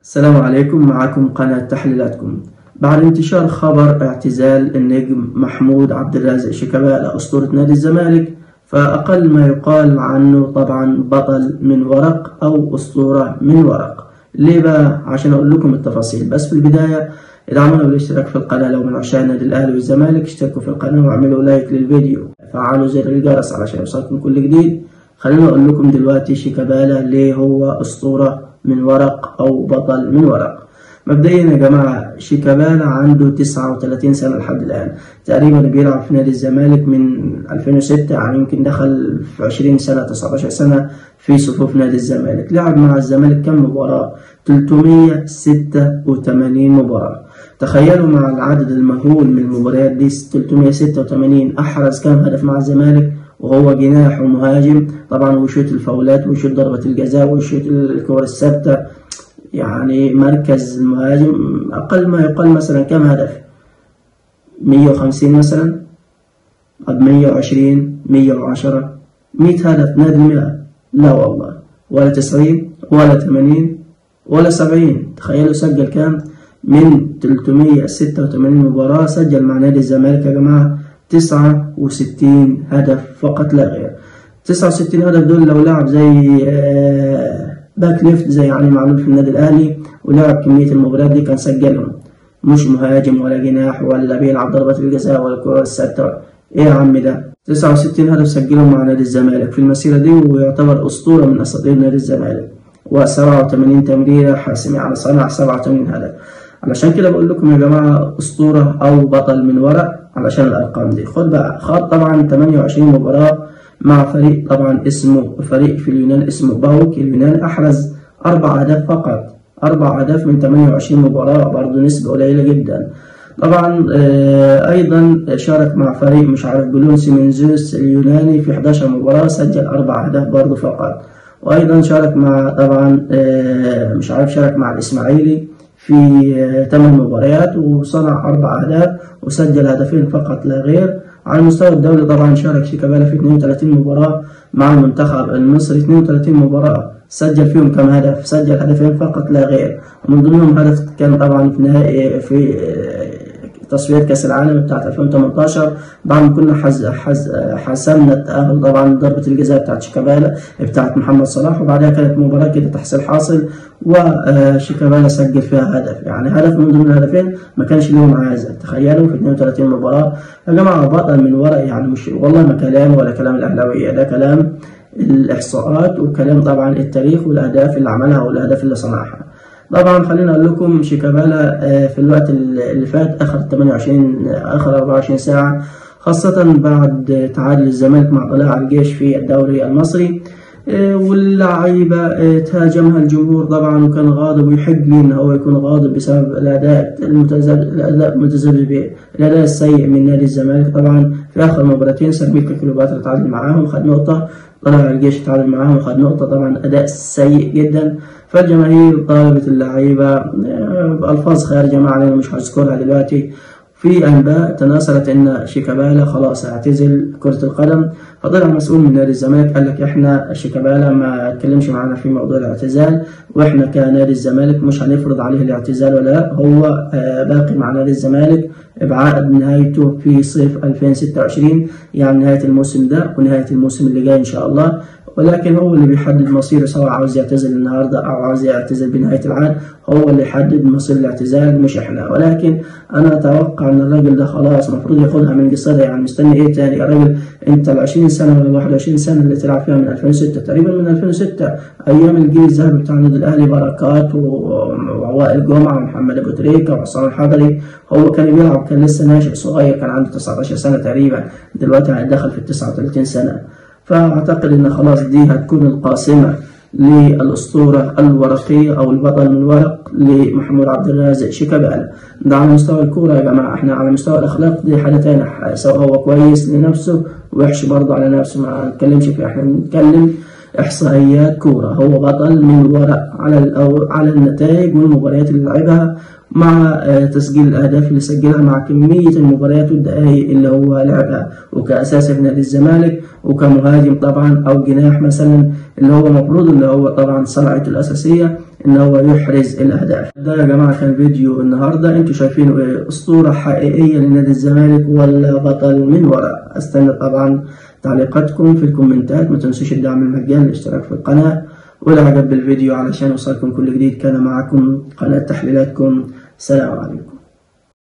السلام عليكم، معكم قناة تحليلاتكم. بعد انتشار خبر اعتزال النجم محمود عبد الرازق شيكابالا أسطورة نادي الزمالك، فأقل ما يقال عنه طبعا بطل من ورق أو أسطورة من ورق. ليه بقى؟ عشان أقول لكم التفاصيل. بس في البداية ادعمونا بالاشتراك في القناة لو من عشاق النادي الأهلي والزمالك، اشتركوا في القناة واعملوا لايك للفيديو، فعلوا زر الجرس علشان يوصلكم كل جديد. خلينا أقول لكم دلوقتي شيكابالا ليه هو أسطورة من ورق أو بطل من ورق. مبدئيا يا جماعة شيكابالا عنده 39 سنة لحد الآن، تقريبا بيلعب في نادي الزمالك من 2006، يعني يمكن دخل في 20 سنة 19 سنة في صفوف نادي الزمالك. لعب مع الزمالك كم مباراة؟ 386 مباراة. تخيلوا مع العدد المهول من المباريات دي 386 أحرز كم هدف مع الزمالك وهو جناح ومهاجم طبعا، ويشوط الفاولات ويشوط ضربة الجزاء ويشوط الكور الثابتة، يعني مركز المهاجم أقل ما يقال مثلا كم هدف؟ 150 مثلا، طب 120، 110، 100 هدف نادي المئة؟ لا والله، ولا 90 ولا 80 ولا 70. تخيلوا سجل كام من 386 مباراة؟ سجل مع نادي الزمالك يا جماعة 69 هدف فقط لا غير. 69 هدف دول لو لعب زي back left زي علي معلول في النادي الأهلي ولعب كمية المباريات دي كان سجلهم، مش مهاجم ولا جناح ولا بيلعب ضربات الجزاء ولا الكرة الثابتة. إيه يا عم ده؟ 69 هدف سجلهم مع نادي الزمالك في المسيرة دي، ويعتبر أسطورة من أساطير نادي الزمالك. و87 تمريرة حاسمة على صنع 87 هدف. علشان كده بقول لكم يا جماعة أسطورة أو بطل من ورق علشان الأرقام دي. خد بقى، خد طبعا 28 مباراة مع فريق طبعا اسمه فريق في اليونان اسمه باوك اليونان، أحرز 4 أهداف فقط، 4 أهداف من 28 مباراة، برضه نسبة قليلة جدا. طبعا أيضا شارك مع فريق مش عارف بلونسي منزوس اليوناني في 11 مباراة، سجل 4 أهداف برضه فقط. وأيضا شارك مع طبعا مش عارف شارك مع الإسماعيلي في 8 مباريات وصنع 4 أهداف وسجل هدفين فقط لا غير. على المستوى الدولي طبعا شارك شيكابالا في 32 مباراة مع المنتخب المصري، 32 مباراة سجل فيهم كم هدف؟ سجل هدفين فقط لا غير، ومن ضمنهم هدف كان طبعا في نهائي في تصفيات كأس العالم بتاعت 2018 بعد ما كنا حسمنا التأهل طبعا ضربة الجزاء بتاعت شيكابالا بتاعت محمد صلاح، وبعدها كانت مباراة كده تحصيل حاصل وشيكابالا سجل فيها هدف، يعني هدف من ضمن الهدفين ما كانش ليهم عازة. تخيلوا في 32 مباراة يا جماعة، بطل من ورق، يعني مش والله ما كلام ولا كلام الأهلاوية، ده كلام الإحصاءات وكلام طبعا التاريخ والأهداف اللي عملها والأهداف اللي صنعها. طبعا خلينا اقول لكم شيكابالا في الوقت اللي فات اخر 28 اخر 24 ساعة، خاصة بعد تعادل الزمالك مع طلائع الجيش في الدوري المصري، واللعيبة تهاجمها الجمهور طبعا وكان غاضب، ويحب لي ان هو يكون غاضب بسبب الاداء المتذبذب الاداء السيء من نادي الزمالك. طبعا في اخر مباراتين سيراميكا كليوباترا تعادل معاهم وخد نقطة، طلائع الجيش تعادل معاهم وخد نقطة، طبعا اداء سيء جدا. فالجماهير طالبت اللعيبة بألفاظ خارجة ما علينا مش هذكرها دلوقتي. في أنباء تناثرت إن شيكابالا خلاص اعتزل كرة القدم، فطلع مسؤول من نادي الزمالك قال لك إحنا شيكابالا ما اتكلمش معانا في موضوع الاعتزال، وإحنا كنادي الزمالك مش هنفرض عليه الاعتزال ولا هو باقي مع نادي الزمالك بعقد نهايته في صيف 2026، يعني نهاية الموسم ده ونهاية الموسم اللي جاي إن شاء الله، ولكن هو اللي بيحدد مصيره سواء عاوز يعتزل النهارده او عاوز يعتزل بنهاية العام، هو اللي يحدد مصير الاعتزال مش احنا. ولكن انا اتوقع ان الراجل ده خلاص المفروض ياخدها من قصتها، يعني مستني ايه تاني يا راجل؟ انت ال 20 سنة ولا ال 21 سنة اللي تلعب فيها من 2006 تقريبا، من 2006 ايام الجيل الذهبي بتاع النادي الاهلي، بركات ووائل جمعه ومحمد ابو تريكه وعصام الحضري، هو كان بيلعب كان لسه ناشئ صغير، كان عنده 19 سنة تقريبا، دلوقتي دخل في ال 39 سنة. فأعتقد إن خلاص دي هتكون القاسمة للأسطورة الورقية أو البطل من ورق لمحمود عبد الرازق شيكابالا. ده على مستوى الكورة يا جماعة، إحنا على مستوى الأخلاق دي حاجة تانية، سواء هو كويس لنفسه وحش برضه على نفسه ما نتكلمش فيه، إحنا بنتكلم إحصائيات كورة. هو بطل من ورق على النتائج والمباريات اللي لعبها مع تسجيل الأهداف اللي سجلها، مع كمية المباريات والدقايق اللي هو لعبها، وكأساسي في نادي الزمالك وكمهاجم طبعا أو جناح مثلا، اللي هو المفروض اللي هو طبعا صنعته الأساسية ان هو يحرز الاهداف. ده يا جماعة كان فيديو النهارده، انتوا شايفينه ايه؟ اسطورة حقيقية لنادي الزمالك ولا بطل من وراء؟ استنى طبعا تعليقاتكم في الكومنتات، ما تنسوش الدعم المجاني، الاشتراك في القناة والاعجاب بالفيديو علشان يوصلكم كل جديد. كان معكم قناة تحليلاتكم، سلام عليكم.